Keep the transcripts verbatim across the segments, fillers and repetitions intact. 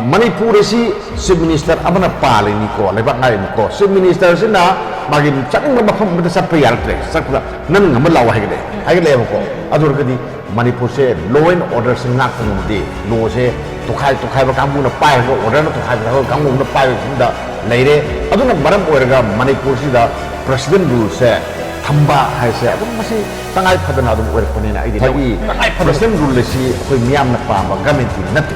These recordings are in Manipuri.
ꯃꯅꯤꯄꯨꯔ ꯑꯁꯤ ꯆꯤꯐ ꯃꯤꯅꯤꯁꯇꯔ ꯑꯃꯅ ꯄꯥꯜꯂꯤꯅꯤꯀꯣ, ꯂꯩꯕꯥꯛ ꯉꯥꯛꯏꯅꯤꯀꯣ꯫ ꯆꯤꯐ ꯃꯤꯅꯤꯁꯇꯔꯁꯤꯅ ꯃꯥꯒꯤ ꯆꯠꯅꯤꯡꯕ ꯃꯐꯝ ꯑꯃꯗ ꯆꯠꯄ ꯌꯥꯔꯛꯇ꯭ꯔꯦ, ꯆꯠꯄꯗ ꯅꯪ ꯉꯝꯕ ꯂꯥꯛꯑꯣ ꯍꯥꯏꯒꯠꯂꯛꯑꯦ, ꯍꯥꯏꯒꯠꯂꯛꯑꯦꯕꯀꯣ꯫ ꯑꯗꯨ ꯑꯣꯏꯔꯒꯗꯤ ꯃꯅꯤꯄꯨꯔꯁꯦ law and orderꯁꯦ ꯉꯥꯛꯄ ꯉꯝꯗꯦ꯫ Lawꯁꯦ ꯇꯣꯈꯥꯏ ꯇꯣꯈꯥꯏꯕ ꯀꯥꯡꯕꯨꯅ ꯄꯥꯏꯔꯒ, orderꯅ ꯇꯣꯈꯥꯏꯕ ꯀꯥꯡꯕꯨꯅ ꯄꯥꯏꯕ ꯐꯤꯕꯝꯗ ꯂꯩꯔꯦ꯫ ꯑꯗꯨꯅ ꯃꯔꯝ ꯑꯣꯏꯔꯒ ꯃꯅꯤꯄꯨꯔꯁꯤꯗ president ruleꯁꯦ ꯊꯝꯕ ꯍꯥꯏꯁꯦ ꯑꯗꯨꯝ ꯃꯁꯤ ꯇꯉꯥꯏ ꯐꯗꯅ ꯑꯗꯨꯝ ꯑꯣꯏꯔꯛꯄꯅꯤꯅ ꯑꯩꯗꯤ ꯉꯁꯥꯏꯒꯤ ꯂꯧꯏ꯫ ꯇꯉꯥꯏ ꯐꯗꯅ꯫ President ruleꯁꯤ ꯑꯩꯈꯣꯏ ꯃꯤꯌꯥꯝꯅ ꯄꯥꯝꯕ governmentꯇꯤ ꯅꯠꯇꯦ꯫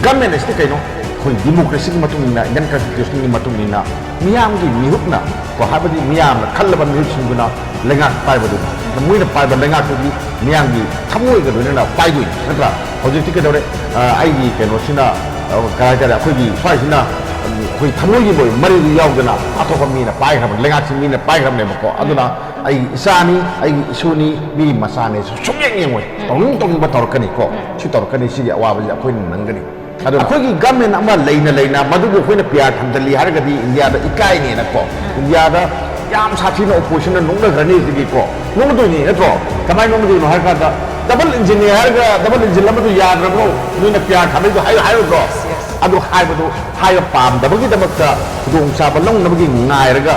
Government ꯑꯁꯤꯗꯤ ꯀꯩꯅꯣ? ꯑꯩꯈꯣꯏ democracyꯒꯤ ꯃꯇꯨꯡ ꯏꯟꯅ, Indian Constitutionꯒꯤ ꯃꯇꯨꯡ ꯏꯟꯅ ꯃꯤꯌꯥꯝꯒꯤ ꯃꯤꯍꯨꯠꯅ ꯀꯣ, ꯍꯥꯏꯕꯗꯤ ꯃꯤꯌꯥꯝꯅ ꯈꯜꯂꯕ ꯃꯤꯍꯨꯠꯁꯤꯡꯗꯨꯅ ꯂꯩꯉꯥꯛ ꯄꯥꯏꯕꯗꯨꯅ, ꯃꯣꯏꯅ ꯄꯥꯏꯕ ꯂꯩꯉꯥꯛꯇꯨꯗꯤ ꯃꯤꯌꯥꯝꯒꯤ ꯊꯃꯣꯏꯒ ꯂꯣꯏꯅꯅ ꯄꯥꯏꯗꯣꯏꯅꯤ, ꯅꯠꯇ꯭ꯔꯥ? ꯍꯧꯖꯤꯛꯇꯤ ꯀꯩꯗꯧꯔꯦ? ꯑ, ꯑꯩꯒꯤ ꯀꯩꯅꯣꯁꯤꯅ, ꯑ, ꯀꯔꯤ ꯍꯥꯏꯇꯥꯔꯦ, ꯑꯩꯈꯣꯏꯒꯤ ꯁ꯭ꯋꯥꯏꯁꯤꯅ, ꯎꯝ, ꯑꯩꯈꯣꯏ ꯊꯃꯣꯏꯒꯤ ꯑꯣꯏꯕ ꯃꯔꯤꯗꯨ ꯌꯥꯎꯗꯅ ꯑꯇꯣꯞꯄ ꯃꯤꯅ ꯄꯥꯏꯈ꯭ꯔꯕ, ꯂꯩꯉꯥꯛꯁꯤ ꯃꯤꯅ ꯄꯥꯏꯈ꯭ꯔꯕꯅꯦꯕꯀꯣ꯫ ꯑꯗꯨꯅ ꯑꯩꯒꯤ ꯏꯆꯥꯅꯤ, ꯑꯩꯒꯤ ꯏꯁꯨꯅꯤ, ꯃꯤꯒꯤ ꯃꯆꯥꯅꯤ, ꯁꯨꯡꯌꯦꯡ ꯌꯦꯡꯉꯣꯏ꯫ ꯇꯧꯅꯤꯡ ꯇꯧꯅꯤꯡꯕ ꯇꯧꯔꯛꯀꯅꯤꯀꯣ꯫ ꯁꯤ ꯇꯧꯔꯛꯀꯅꯤ, ꯁꯤꯒꯤ ꯑꯋꯥꯕꯁꯤ ꯑꯩꯈꯣꯏꯅ ꯅꯪꯒꯅꯤ꯫ ꯑꯗꯣ ꯑꯩꯈꯣꯏꯒꯤ government ꯑꯃ ꯂꯩꯅ ꯂꯩꯅ ꯃꯗꯨꯕꯨ ꯑꯩꯈꯣꯏꯅ PR ꯊꯝꯖꯤꯜꯂꯤ ꯍꯥꯏꯔꯒꯗꯤ ꯏꯟꯗꯤꯌꯥꯗ ꯏꯀꯥꯏꯅꯦꯅꯀꯣ, ꯏꯟꯗꯤꯌꯥꯗ ꯌꯥꯝ ꯁꯥꯊꯤꯅ oppositionꯅ ꯅꯣꯛꯅꯈ꯭ꯔꯅꯤ ꯍꯧꯖꯤꯛꯀꯤꯀꯣ꯫ ꯅꯣꯛꯅꯗꯣꯏꯅꯤ ꯅꯠꯇ꯭ꯔꯣ? ꯀꯃꯥꯏꯅ ꯅꯣꯛꯅꯗꯣꯏꯅꯣ ꯍꯥꯏꯔ ꯀꯥꯟꯗ, double engineꯅꯦ ꯍꯥꯏꯔꯒ double engine ꯑꯃꯗꯨ ꯌꯥꯗ꯭ꯔꯕ꯭ꯔꯣ? ꯅꯣꯏꯅ PR ꯊꯝꯕꯩꯗꯣ ꯍꯥꯏꯌꯨ ꯍꯥꯏꯔꯨꯗ꯭ꯔꯣ? ꯑꯗꯨ ꯍꯥꯏꯕꯗꯨ, ꯍꯥꯏꯕ ꯄꯥꯝꯗꯕꯒꯤꯗꯃꯛꯇ ꯈꯨꯗꯣꯡꯆꯥꯕ ꯂꯧꯅꯕꯒꯤ ꯉꯥꯏꯔꯒ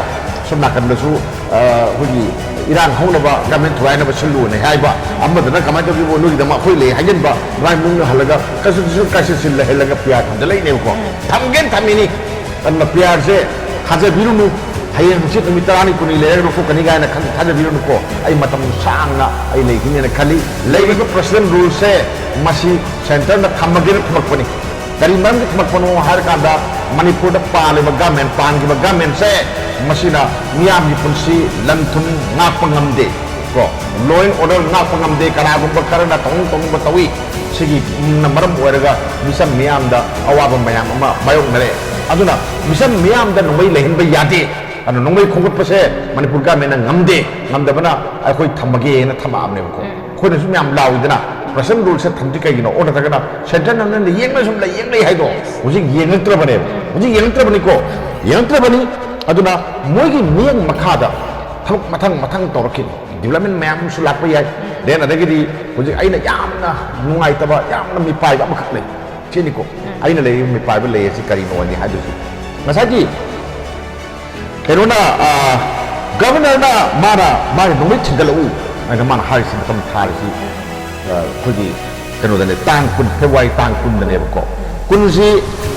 ꯁꯣꯝ ꯅꯥꯀꯟꯗꯁꯨ, ꯑ, ꯑꯩꯈꯣꯏꯒꯤ ꯏꯔꯥꯡ ꯍꯧꯅꯕ, government ꯊꯨꯒꯥꯏꯅꯕ ꯁꯤꯜꯂꯨꯅꯦ ꯍꯥꯏꯕ, ꯑꯃꯗꯨꯅ ꯀꯃꯥꯏꯅ ꯇꯧꯒꯦꯕꯨ, ꯅꯣꯏꯒꯤꯗꯃꯛ ꯑꯩꯈꯣꯏ ꯂꯩ ꯍꯥꯏꯖꯤꯟꯕ, ꯑꯗꯨꯃꯥꯏꯅ ꯃꯨꯛꯅꯍꯜꯂꯒ constitutional crisis ꯂꯩꯍꯜꯂꯒ PR ꯊꯝꯖꯜꯂꯛꯏꯅꯦꯕꯀꯣ꯫ ꯊꯝꯒꯦꯅ ꯊꯝꯃꯤꯅꯤ꯫ ꯑꯗꯨꯅ PRꯁꯦ ꯊꯥꯖꯕꯤꯔꯨꯅꯨ꯫ ꯍꯌꯦꯡ ꯍꯪꯆꯤꯠ ꯅꯨꯃꯤꯠ ꯇꯔꯥꯅꯤ ꯀꯨꯟꯅꯤ ꯂꯩꯔꯒ ꯂꯧꯊꯣꯛꯀꯅꯤ ꯀꯥꯏꯅ ꯈꯟ-, ꯊꯥꯖꯕꯤꯔꯨꯅꯨꯀꯣ꯫ ꯑꯩ ꯃꯇꯝ ꯁꯥꯡꯅ ꯑꯩ ꯂꯩꯈꯤꯅꯦꯅ ꯈꯜꯂꯤ꯫ ꯂꯩꯔꯤꯕ president ruleꯁꯦ ꯃꯁꯤ centreꯅ ꯊꯝꯃꯒꯦꯅ ꯊꯝꯃꯛꯄꯅꯤ꯫ ꯀꯔꯤ ꯃꯔꯝꯒꯤ ꯊꯝꯃꯛꯄꯅꯣ ꯍꯥꯏꯔꯀꯥꯟꯗ, ꯃꯅꯤꯄꯨꯔꯗ ꯄꯥꯜꯂꯤꯕ government, ꯄꯥꯟꯈꯤꯕ governmentꯁꯦ ꯃꯁꯤꯅ ꯃꯤꯌꯥꯝꯒꯤ ꯄꯨꯟꯁꯤ, ꯂꯟ ꯊꯨꯝ ꯉꯥꯛꯄ ꯉꯝꯗꯦ ꯀꯣ, law and order ꯉꯥꯛꯄ ꯉꯝꯗꯦ, ꯀꯅꯥꯒꯨꯝꯕ ꯈꯔꯅ ꯇꯧꯅꯤꯡ ꯇꯧꯅꯤꯡꯕ ꯇꯧꯏ꯫ ꯁꯤꯒꯤꯅ ꯃꯔꯝ ꯑꯣꯏꯔꯒ ꯃꯤꯆꯝ ꯃꯤꯌꯥꯝꯗ ꯑꯋꯥꯕ ꯃꯌꯥꯝ ꯑꯃ ꯃꯥꯌꯣꯛꯅꯔꯦ꯫ ꯑꯗꯨꯅ ꯃꯤꯆꯝ ꯃꯤꯌꯥꯝꯗ ꯅꯣꯡꯃꯩ ꯂꯩꯍꯟꯕ ꯌꯥꯗꯦ꯫ ꯑꯗꯨꯅ ꯅꯣꯡꯃꯩ ꯈꯣꯡꯒꯠꯄꯁꯦ ꯃꯅꯤꯄꯨꯔ governmentꯅ ꯉꯝꯗꯦ, ꯉꯝꯗꯕꯅ ꯑꯩꯈꯣꯏ ꯊꯝꯃꯒꯦꯅ ꯊꯝꯃꯛꯑꯕꯅꯦꯕꯀꯣ꯫ ꯑꯩꯈꯣꯏꯅꯁꯨ ꯃꯌꯥꯝ ꯂꯥꯎꯏꯗꯅ, president ruleꯁꯦ ꯊꯝꯗ꯭ꯔꯤ ꯀꯩꯒꯤꯅꯣ? ꯑꯣ, ꯅꯠꯇ꯭ꯔꯒꯅ centreꯅ ꯅꯣꯏꯅ ꯌꯦꯡꯅ ꯁꯨꯝ ꯂꯩ, ꯌꯦꯡ ꯂꯩ ꯍꯥꯏꯗꯣ ꯍꯧꯖꯤꯛ ꯌꯦꯡꯉꯛꯇ꯭ꯔꯕꯅꯦꯕ꯫ ꯍꯧꯖꯤꯛ ꯌꯦꯡꯉꯛꯇ꯭ꯔꯕꯅꯤꯀꯣ, ꯌꯦꯡꯉꯛꯇ꯭ꯔꯕꯅꯤ꯫ ꯑꯗꯨꯅ ꯃꯣꯏꯒꯤ ꯃꯤꯠꯌꯦꯡ ꯃꯈꯥꯗ ꯊꯕꯛ ꯃꯊꯪ ꯃꯊꯪ ꯇꯧꯔꯛꯈꯤꯅꯤ꯫ Development ꯃꯌꯥꯝ ꯑꯃꯁꯨ ꯂꯥꯛꯄ ꯌꯥꯏ꯫ Then ꯑꯗꯒꯤꯗꯤ ꯍꯧꯖꯤꯛ ꯑꯩꯅ ꯌꯥꯝꯅ ꯅꯨꯡꯉꯥꯏꯇꯕ, ꯌꯥꯝꯅ ꯃꯤꯄꯥꯏꯕ ꯑꯃꯈꯛ ꯂꯩ꯫ ꯁꯤꯅꯤꯀꯣ꯫ ꯑꯩꯅ ꯂꯩꯔꯤꯕ ꯃꯤꯄꯥꯏꯕ ꯂꯩ ꯑꯁꯤ ꯀꯔꯤꯅꯣꯅꯤ ꯍꯥꯏꯕꯁꯤ ꯉꯁꯥꯏꯒꯤ ꯀꯩꯅꯣꯅ, ꯒꯕꯔꯅꯔꯅ ꯃꯥꯅ ꯃꯥꯒꯤ ꯅꯣꯡꯃꯩ ꯊꯤꯟꯒꯠꯂꯛꯎ ꯍꯥꯏꯅ ꯃꯥꯅ ꯍꯥꯏꯔꯤꯁꯤ ꯃꯇꯝ ꯊꯥꯔꯤꯁꯤ, ꯑ, ꯑꯩꯈꯣꯏꯒꯤ ꯀꯩꯅꯣꯗꯅꯦ, ꯇꯥꯡ ꯀꯨꯟ, ꯐꯦꯕ꯭ꯔꯨꯋꯥꯔꯤ ꯇꯥꯡ ꯀꯨꯟꯗꯅꯦꯕꯀꯣ꯫ ꯀꯨꯟꯁꯤ,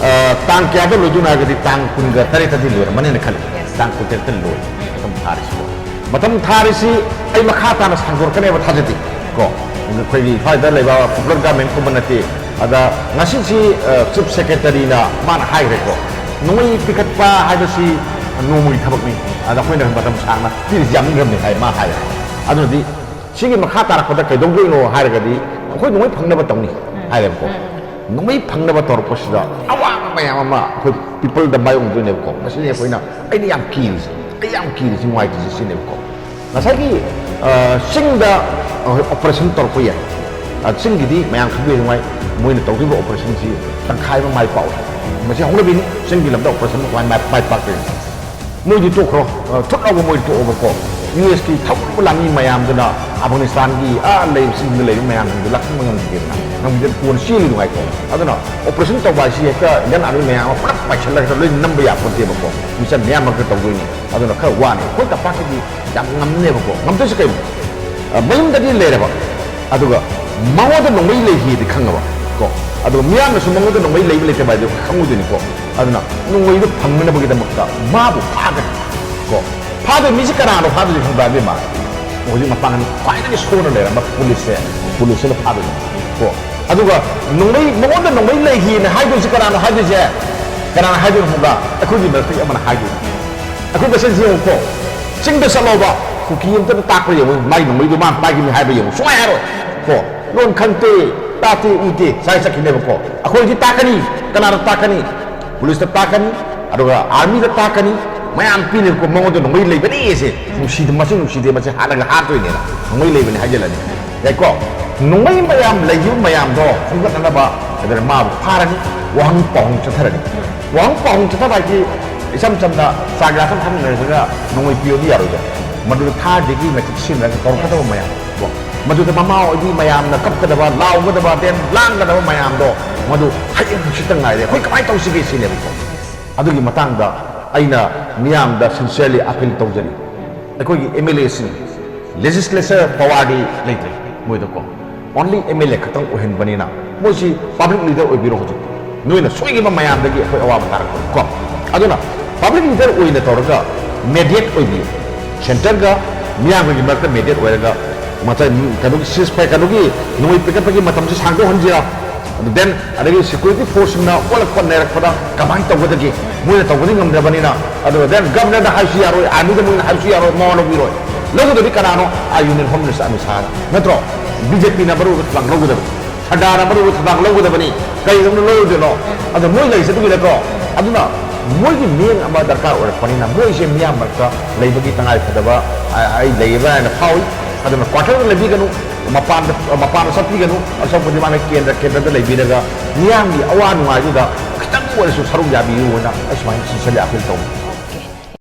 ꯑ, ꯇꯥꯡ ꯀꯌꯥꯗ ꯂꯣꯏꯗꯣꯏꯅꯣ ꯍꯥꯏꯔꯒꯗꯤ ꯇꯥꯡ ꯀꯨꯟꯒ ꯇꯔꯦꯠꯇꯗꯤ ꯂꯣꯏꯔꯝꯃꯅꯤꯅ ꯈꯜꯂꯤ꯫ ꯇꯥꯡ ꯀꯨꯟ ꯇꯔꯦꯠꯇ ꯂꯣꯏ ꯃꯇꯝ ꯊꯥꯔꯤꯁꯤꯀꯣ꯫ ꯃꯇꯝ ꯊꯥꯔꯤꯁꯤ ꯑꯩ ꯃꯈꯥ ꯇꯥꯅ ꯁꯥꯡꯗꯣꯔꯛꯀꯅꯦꯕ ꯊꯥꯖꯗꯦ ꯀꯣ꯫ ꯑꯩꯈꯣꯏꯒꯤ ꯁ꯭ꯋꯥꯏꯗ ꯂꯩꯕ popular government ꯀꯨꯝꯕ ꯅꯠꯇꯦ꯫ ꯑꯗ ꯉꯁꯤꯁꯤ, ꯑ, ꯆꯤꯐ ꯁꯦꯀ꯭ꯔꯦꯇꯔꯤꯅ ꯃꯥꯅ ꯍꯥꯏꯈ꯭ꯔꯦꯀꯣ, ꯅꯣꯡꯃꯩ ꯄꯤꯈꯠꯄ ꯍꯥꯏꯕꯁꯤ ꯅꯣꯡꯃꯒꯤ ꯊꯕꯛꯅꯤ, ꯑꯗ ꯑꯩꯈꯣꯏꯅ ꯃꯇꯝ ꯁꯥꯡꯅ ꯄꯤꯔꯤꯁꯤ ꯌꯥꯝꯃꯟꯈ꯭ꯔꯕꯅꯤ ꯍꯥꯏ ꯃꯥ ꯍꯥꯏꯔꯦ꯫ ꯑꯗꯨꯅꯗꯤ ꯁꯤꯒꯤ ꯃꯈꯥ ꯇꯥꯔꯛꯄꯗ ꯀꯩꯗꯧꯗꯣꯏꯅꯣ ꯍꯥꯏꯔꯒꯗꯤ ꯑꯩꯈꯣꯏ ꯅꯣꯡꯃꯩ ꯐꯪꯅꯕ ꯇꯧꯅꯤ ꯍꯥꯏꯔꯦꯕꯀꯣ꯫ ꯅꯣꯡꯃꯩ ꯐꯪꯅꯕ ꯇꯧꯔꯛꯄꯁꯤꯗ ꯑꯋꯥꯕ ꯃꯌꯥꯝ ꯑꯃ ꯑꯩꯈꯣꯏ ꯄꯤꯄꯜꯗ ꯃꯥꯌꯣꯛꯅꯗꯣꯏꯅꯦꯕꯀꯣ꯫ ꯃꯁꯤꯅꯤ ꯑꯩꯈꯣꯏꯅ, ꯑꯩꯅ ꯌꯥꯝ ꯀꯤꯔꯤꯁꯦ, ꯑꯩ ꯌꯥꯝ ꯀꯤꯔꯤꯁꯦ, ꯅꯨꯡꯉꯥꯏꯇ꯭ꯔꯤꯁꯦ ꯁꯤꯅꯦꯕꯀꯣ꯫ ꯉꯁꯥꯏꯒꯤ, ꯑ, ꯆꯤꯡꯗ, ꯑ, operation ꯇꯧꯔꯛꯄ ꯌꯥꯏ꯫ ꯑ, ꯆꯤꯡꯒꯤꯗꯤ ꯃꯌꯥꯝ ꯈꯪꯕꯤꯔꯤꯉꯥꯏ ꯃꯣꯏꯅ ꯇꯧꯔꯤꯕ operationꯁꯤ ꯇꯪꯈꯥꯏ ꯑꯃ ꯃꯥꯏ ꯄꯥꯛꯑꯣꯏ꯫ ꯃꯁꯤ ꯍꯧꯅꯕꯤꯅꯤ, ꯆꯤꯡꯒꯤ ꯂꯝꯗ operation ꯀꯃꯥꯏꯅ ꯃꯥꯏ, ꯃꯥꯏ ꯄꯥꯛꯇꯣꯏꯅꯣ꯫ ꯃꯣꯏꯗꯤ ꯇꯣꯛꯈ꯭ꯔꯣ, ꯑ, ꯊꯨꯠ ꯂꯥꯎꯕ ꯃꯣꯏꯗꯤ ꯇꯣꯛꯑꯣꯕꯀꯣ꯫ ꯌꯨ ꯑꯦꯁꯀꯤ ꯊꯧꯔꯤꯕ ꯂꯥꯟꯃꯤ ꯃꯌꯥꯝꯗꯨꯅ ꯑꯐꯒꯥꯅꯤꯁꯇꯥꯟꯒꯤ ꯑꯥ ꯂꯩꯕ ꯆꯤꯡꯗ ꯂꯩꯕ ꯃꯌꯥꯝꯁꯤꯡꯗꯨ ꯂꯥꯛꯍꯟꯕ ꯉꯝꯈꯤꯗꯦꯗꯅ, ꯉꯝꯈꯤꯗꯦ, ꯀꯣꯟꯅ ꯆꯦꯜꯂꯤ ꯅꯨꯡꯉꯥꯏꯇꯦ꯫ ꯑꯗꯨꯅ operation ꯇꯧꯕ ꯍꯥꯏꯁꯤ ꯍꯦꯛꯇ Indian Army ꯃꯌꯥꯝ ꯑꯃ ꯄꯨꯂꯞ ꯄꯥꯏꯁꯤꯜꯂꯒ ꯍꯦꯛꯇ ꯂꯣꯏ ꯅꯝꯕ ꯌꯥꯄꯣꯟꯇꯦꯕꯀꯣ꯫ ꯃꯤꯆꯝ ꯃꯤꯌꯥꯝ ꯃꯔꯛꯇ ꯇꯧꯗꯣꯏꯅꯤ꯫ ꯑꯗꯨꯅ ꯈꯔ ꯋꯥꯅꯤ꯫ ꯑꯩꯈꯣꯏ ꯇꯝꯄꯥꯛꯀꯤꯗꯤ ꯌꯥꯝ ꯉꯝꯅꯦꯕꯀꯣ꯫ ꯉꯝꯗꯣꯏꯁꯦ ꯀꯩꯅꯣ? ꯑ, ꯃꯌꯨꯝꯗꯗꯤ ꯂꯩꯔꯕ, ꯑꯗꯨꯒ ꯃꯉꯣꯟꯗ ꯅꯣꯡꯃꯩ ꯂꯩꯈꯤꯗꯤ ꯈꯪꯉꯕ ꯀꯣ, ꯑꯗꯨꯒ ꯃꯤꯌꯥꯝꯅꯁꯨ ꯃꯉꯣꯟꯗ ꯅꯣꯡꯃꯩ ꯂꯩꯕ ꯂꯩꯇꯕ ꯍꯥꯏꯗꯨ ꯈꯪꯉꯣꯏꯗꯣꯏꯅꯤꯀꯣ꯫ ꯑꯗꯨꯅ ꯅꯣꯡꯃꯩꯗꯨ ꯐꯪꯅꯅꯕꯒꯤꯗꯃꯛꯇ ꯃꯥꯕꯨ ꯐꯥꯒꯅꯤ ꯀꯣ꯫ ꯐꯥꯗꯣꯏ ꯃꯤꯁꯤ ꯀꯅꯥꯅꯣ ꯐꯥꯗꯣꯏꯁꯤ ꯈꯪꯕ꯭ꯔꯥ, ꯏꯕꯦꯝꯃ? ꯍꯧꯖꯤꯛ ꯃꯄꯥꯡꯒꯜ ꯈ꯭ꯋꯥꯏꯗꯒꯤ ꯁꯣꯟꯅ ꯂꯩꯔꯝꯕ ꯄꯨꯂꯤꯁꯁꯦ, ꯄꯨꯂꯤꯁꯁꯤꯅ ꯐꯥꯗꯣꯏꯅꯤ ꯀꯣ꯫ ꯑꯗꯨꯒ ꯅꯣꯡꯃꯩ, ꯃꯉꯣꯟꯗ ꯅꯣꯡꯃꯩ ꯂꯩꯈꯤꯅ ꯍꯥꯏꯗꯣꯏꯁꯤ ꯀꯅꯥꯅꯣ ꯍꯥꯏꯗꯣꯏꯁꯦ? ꯀꯅꯥꯅ ꯍꯥꯏꯗꯣꯏꯅꯣ ꯈꯪꯕ꯭ꯔꯥ? ꯑꯩꯈꯣꯏꯒꯤ ꯃꯔꯛꯇꯒꯤ ꯑꯃꯅ ꯍꯥꯏꯗꯣꯏꯅꯤ꯫ ꯑꯩꯈꯣꯏ ꯃꯁꯦꯟꯁꯤ ꯌꯦꯡꯉꯨꯀꯣ, ꯆꯤꯡꯗ ꯆꯠꯂꯣꯕ, ꯀꯨꯀꯤ ꯑꯝꯇꯅ ꯇꯥꯛꯄ ꯌꯦꯡꯉꯨ, ꯃꯥꯒꯤ ꯅꯣꯡꯃꯩꯗꯣ ꯃꯥꯅ ꯄꯥꯏꯈꯤꯕꯅꯤ ꯍꯥꯏꯕ ꯌꯦꯡꯉꯨ, ꯁꯨꯡꯍꯥꯏ ꯍꯥꯏꯔꯣꯏ ꯀꯣ꯫ ꯂꯣꯟ ꯈꯪꯗꯦ, ꯇꯥꯗꯦ, ꯎꯗꯦ, ꯁꯥꯏ ꯆꯠꯈꯤꯅꯦꯕꯀꯣ꯫ ꯑꯩꯈꯣꯏꯗꯤ ꯇꯥꯛꯀꯅꯤ꯫ ꯀꯅꯥꯗ ꯇꯥꯛꯀꯅꯤ? ꯄꯨꯂꯤꯁꯇ ꯇꯥꯛꯀꯅꯤ, ꯑꯗꯨꯒ ꯑꯥꯔꯃꯤꯗ ꯇꯥꯛꯀꯅꯤ, ꯃꯌꯥꯝ ꯄꯤꯅꯦꯕꯀꯣ꯫ ꯃꯉꯣꯟꯗ ꯅꯣꯡꯃꯩ ꯂꯩꯕꯅꯤ ꯑꯁꯦ, ꯅꯨꯡꯁꯤꯗꯦ, ꯃꯁꯤ ꯅꯨꯡꯁꯤꯗꯦ, ꯃꯁꯤ ꯍꯥꯠꯂꯒ ꯍꯥꯠꯇꯣꯏꯅꯦꯅ ꯅꯣꯡꯃꯩ ꯂꯩꯕꯅꯤ ꯍꯥꯏꯖꯤꯜꯂꯅꯤ꯫ ꯌꯥꯏꯀꯣ? ꯅꯣꯡꯃꯩ ꯃꯌꯥꯝ ꯂꯩꯈꯤꯕ ꯃꯌꯥꯝꯗꯣ ꯈꯣꯝꯒꯠꯅꯅꯕ ꯑꯗꯨꯅ ꯃꯥꯕꯨ ꯐꯥꯔꯅꯤ, ꯋꯥꯍꯪ ꯄꯥꯎꯍꯪ ꯆꯠꯊꯔꯅꯤ꯫ ꯋꯥꯍꯪ ꯄꯥꯎꯍꯪ ꯆꯠꯊꯕ ꯍꯥꯏꯗꯤ ꯏꯆꯝ ꯆꯝꯅ ꯆꯥ ꯒ꯭ꯂꯥꯁ ꯑꯃ ꯊꯛꯃꯤꯟꯅꯔꯒ ꯅꯣꯡꯃꯩ ꯄꯤꯌꯣꯗꯤ ꯌꯥꯔꯣꯏꯗ꯫ ꯃꯗꯨꯗ ꯊꯥꯔꯗꯒꯤ ꯃꯇꯤꯛ ꯁꯤꯖꯤꯟꯅꯔꯒ ꯇꯧꯔꯛꯀꯗꯕ ꯃꯌꯥꯝ ꯀꯣ, ꯃꯗꯨꯗ ꯃꯃꯥ ꯑꯣꯏꯕꯤ ꯃꯌꯥꯝꯅ ꯀꯞꯀꯗꯕ, ꯂꯥꯎꯒꯗꯕ, ꯗꯦꯟ ꯂꯥꯡꯒꯗꯕ ꯃꯌꯥꯝꯗꯣ ꯃꯗꯨ ꯍꯌꯦꯡ ꯍꯪꯆꯤꯠꯇ ꯉꯥꯏꯔꯦ, ꯑꯩꯈꯣꯏ ꯀꯃꯥꯏꯅ ꯇꯧꯁꯤꯒꯦ ꯁꯤꯅꯦꯕꯀꯣ꯫ ꯑꯗꯨꯒꯤ ꯃꯇꯥꯡꯗ ꯑꯩꯅ ꯃꯤꯌꯥꯝꯗ sincerely appeal ꯇꯧꯖꯔꯤ꯫ ꯑꯩꯈꯣꯏꯒꯤ MLA ꯁꯤꯡ, legislature power ꯗꯤ ꯂꯩꯇ꯭ꯔꯦ ꯃꯣꯏꯗꯀꯣ, only MLA ꯈꯛꯇꯪ ꯑꯣꯏꯍꯟꯕꯅꯤꯅ ꯃꯣꯏꯁꯤ public leader ꯑꯣꯏꯕꯤꯔꯣ꯫ ꯍꯧꯖꯤꯛ ꯅꯣꯏꯅ ꯁꯣꯏꯈꯤꯕ ꯃꯌꯥꯝꯗꯒꯤ ꯑꯩꯈꯣꯏ ꯑꯋꯥꯕ ꯇꯥꯔꯛꯄꯅꯤ ꯀꯣ꯫ ꯑꯗꯨꯅ public leader ꯑꯣꯏꯅ ꯇꯧꯔꯒ mediate ꯑꯣꯏꯕꯤꯌꯨ꯫ Centre ꯒ ꯃꯤꯌꯥꯝꯒꯤ ꯃꯔꯛꯇ mediate ꯑꯣꯏꯔꯒ ꯃꯇꯝ, ꯀꯩꯅꯣꯒꯤ ceasefire, ꯀꯩꯅꯣꯒꯤ ꯅꯣꯡꯃꯩ ꯄꯤꯈꯠꯄꯒꯤ ꯃꯇꯝꯁꯤ ꯁꯥꯡꯗꯣꯛꯍꯟꯁꯤꯔꯥ? ꯑꯗꯨ then ꯑꯗꯒꯤ security force ꯁꯤꯡꯅ ꯑꯣꯜꯂꯛꯄ ꯅꯩꯔꯛꯄꯗ ꯀꯃꯥꯏꯅ ꯇꯧꯒꯗꯒꯦ? ꯃꯣꯏꯅ ꯇꯧꯕꯗꯤ ꯉꯝꯗ꯭ꯔꯕꯅꯤꯅ꯫ ꯑꯗꯨꯒ then governor ꯗ ꯍꯥꯏꯕꯁꯨ ꯌꯥꯔꯣꯏ, army ꯗ ꯃꯣꯏꯅ ꯍꯥꯏꯕꯁꯨ ꯌꯥꯔꯣꯏ, ꯃꯋꯥ ꯂꯧꯕꯤꯔꯣꯏ꯫ ꯂꯧꯒꯗꯕꯗꯤ ꯀꯅꯥꯅꯣ? ꯑꯥ, Union Home Minister ꯑꯃꯤꯠ ꯁꯥꯍꯅ ꯅꯠꯇ꯭ꯔꯣ? BJP ꯅ ꯃꯔꯨ ꯑꯣꯏꯕ ꯊꯧꯗꯥꯡ ꯂꯧꯒꯗꯕꯅꯤ, ꯁꯔꯗꯥꯔꯅ ꯃꯔꯨ ꯑꯣꯏꯕ ꯊꯧꯗꯥꯡ ꯂꯧꯒꯗꯕꯅꯤ꯫ ꯀꯩꯗꯧꯅ ꯂꯧꯔꯣꯏꯗꯣꯏꯅꯣ? ꯑꯗꯣ ꯃꯣꯏ ꯂꯩꯔꯤꯁꯦ ꯑꯗꯨꯒꯤ ꯅꯠꯇ꯭ꯔꯣ? ꯑꯗꯨꯅ ꯃꯣꯏꯒꯤ ꯃꯤꯠꯌꯦꯡ ꯑꯃ ꯗꯔꯀꯥꯔ ꯑꯣꯏꯔꯛꯄꯅꯤꯅ ꯃꯣꯏꯁꯦ ꯃꯤꯌꯥꯝ ꯃꯔꯛꯇ ꯂꯩꯕꯒꯤ ꯇꯉꯥꯏꯐꯗꯕ ꯑ-, ꯑꯩ ꯂꯩꯌꯦꯕ ꯍꯥꯏꯅ ꯐꯥꯎꯏ꯫ ꯑꯗꯨꯅ quarter ꯗ ꯂꯩꯕꯤꯒꯅꯨ, ꯃꯄꯥꯟꯗ, ꯃꯄꯥꯟꯗ ꯆꯠꯄꯤꯒꯅꯨ, ꯑꯁꯣꯛꯄꯗꯤ ꯃꯥꯅ ꯀꯦꯟꯗ꯭ꯔ, ꯀꯦꯟꯗ꯭ꯔꯗ ꯂꯩꯕꯤꯔꯒ ꯃꯤꯌꯥꯝꯒꯤ ꯑꯋꯥ ꯅꯨꯡꯉꯥꯏꯗꯨꯗ ꯈꯤꯇꯪ ꯑꯣꯏꯔꯁꯨ ꯁꯔꯨꯛ ꯌꯥꯕꯤꯌꯨ ꯍꯥꯏꯅ ꯑꯩ ꯁꯨꯃꯥꯏꯅ sincerely appeal ꯇꯧꯏ꯫